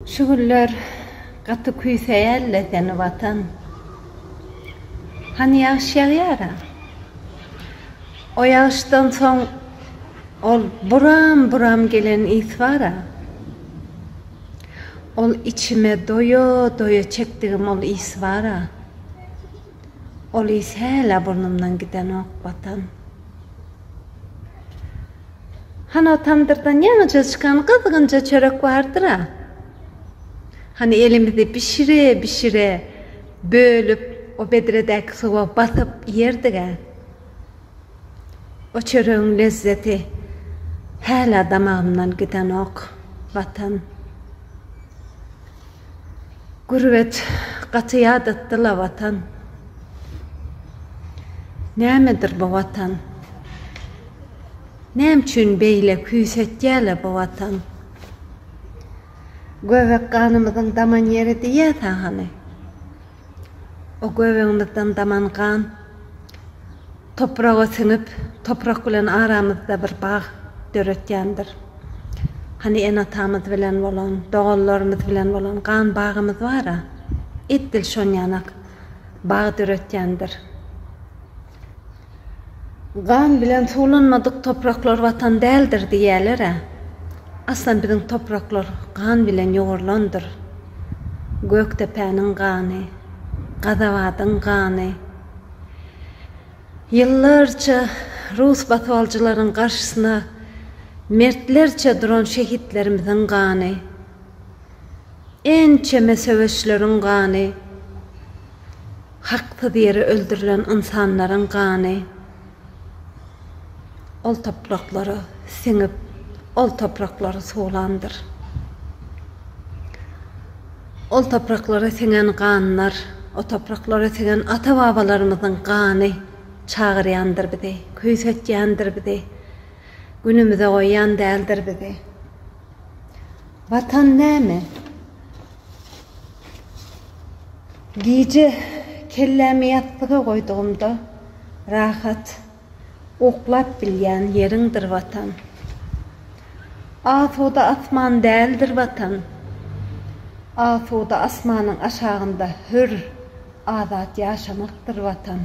Şu günler gaty küýseýän-le seni Watan. Hany ýagyş ýagýar-a. O ýagyşdan soň ol buram-buram gelen ys bar-a. Ol içime doýa-doýa çekdigim ol ys bar-a. Ol ys hälä burnumdan gidenok, Watan. Hany o tamdyrdan ýaňyja çykan gyzgynja çörek bardyr-a. Hany elimizi bişire-bişire bölüp o bedredäki suwa basyp iýerdig-ä. O çöregiň lezzeti hälä damagymdan gidenok, Watan. Gürbet gaty ýadatdy-la Watan. Nämedir bu Watan? Näme üçin beýle küýsetýär-le bu Watan? Göbek ganymyzyň daman ýeri diýýäs-ä hany. O göbegimizden daman gan topraga siňip, toprak bilen aramyzda bir bag döretýändir. Hany ene-atamyz bilen bolan, doganlarymyz bilen bolan gan bagymyz bar-a, edil şonýanak bag döretýändir. Gan bilen suwlanmadyk topraklar Watan däldir diýýäler-ä. Aslam biziň topraklar gan bilen ýugrulandyr. Gökdepäniň gany, Gazabadyň gany. Ýyllarça rus basybalyjylaryň garşysyna mertlerçe duran şehitlerimiziň gany. Ençeme söweşleriň gany. Haksyz ýere öldürilen ynsanlaryň gany ol topraklara siňip, ol topraklary suwlandyr. Ol topraklara siňen ganlar, o topraklara siňen ata-babalarymyzyň gany çagyrýandyr bizi, küýsetýändir bizi, günümize goýýan däldir bizi. Watan näme? Gije kellämi ýassyga goýdugymda rahat uklap bilýän ýeriňdir Watan. Asuda asman däldir Watan. Asuda asmanyň aşagynda hür, azat ýaşamakdyr Watan.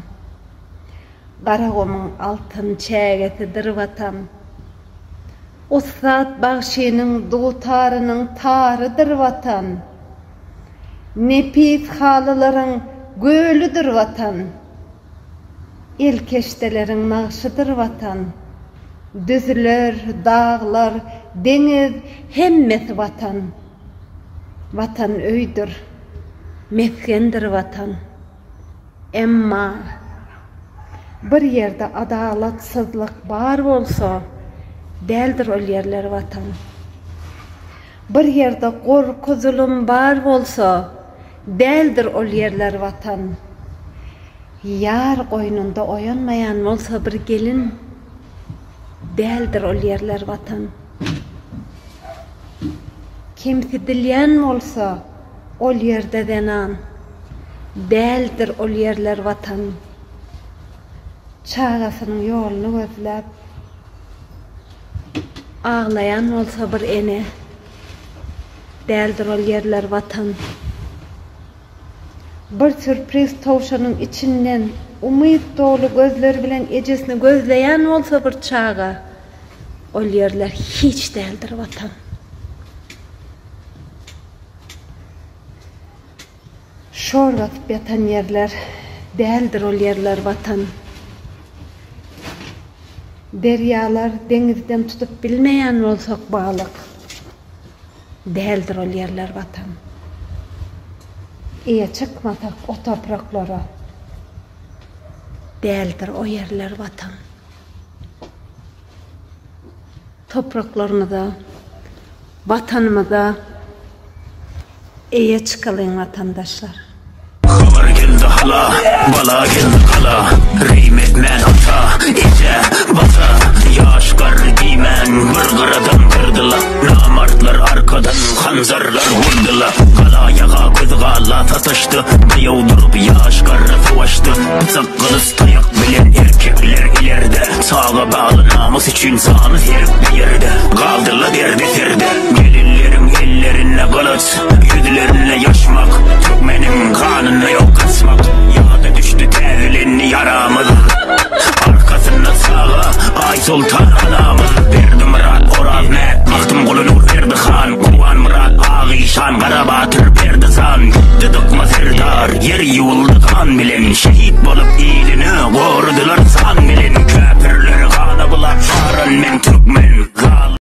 Garagumuň altyn çägesidir Watan. Ussat bagşynyň dutarynyň tarydyr Watan. Nepis halylaryň gölüdir Watan. El keşdeleriň nagşydyr Watan. Düzler, daglar, deňiz hemmesi Watan. Watan öýdür, mesgendir Watan. Emma bir ýerde adalatsyzlyk bar bolsa, däldir ol ýerler Watan. Bir ýerde gorky-zulum bar bolsa, däldir ol ýerler Watan. Ýar goýnunda oýanmaýan bolsa bir gelin, däldir ol ýerler Watan. Kemsidilýän bolsa ol ýerde zenan, däldir ol ýerler Watan. Çagasynyň ýoluny gözläp, aglaýan bolsa bir ene, däldir ol ýerler Watan. Bir sürpriz towşanyň içinden umyt doly gözleri bilen ejesini gözleýän bolsa bir çaga, ol ýerler hiç däldir Watan. Şor basyp ýatan ýerler däldir ol ýerler Watan. Derýalar deňizden tutup bilmeýän bolsak balyk. Däldir ol ýerler Watan. Eýe çykmasak o topraklara. Däldir o ýerler Watan. Topraklarymyza, Watanymyza eýe çykalyň watandaşlar. Habar geldi hala, bala geldi gala Reým etmän ata, eje, bata Ýaş garry diýmän bir gyradan gyrdyla Namartlar arkadan hanjarlar urdyla Gala ýaga göz gala sataşdy Daýaw durup ýaş garry savaşdy Pyçak gylyç taýak bilen erkekler ilerde Çaga bagly namys üçin jany serip bir ýerde Galdyla derde serde Gelinleriň elleri. Ellerinde gylyç, ýüzlerinde ýaşmak, Türkmeniň ganynda ýok gaçmak. Ýada düşdi täzelendi ýaramyz, Arkasynda çaga, Aýsoltan anamyz. Berdimyrat, Orazmät, Magtymguly, Nurberdi han, Gurbanmyrat, Agyşan, Garabatyr, Berdisan. Gitdi Dykma serdar, ýer ýuwuldy gan bilen, Şehit bolup iline goradylar san bilen. Käpirleri gana bulap saran men türkmen.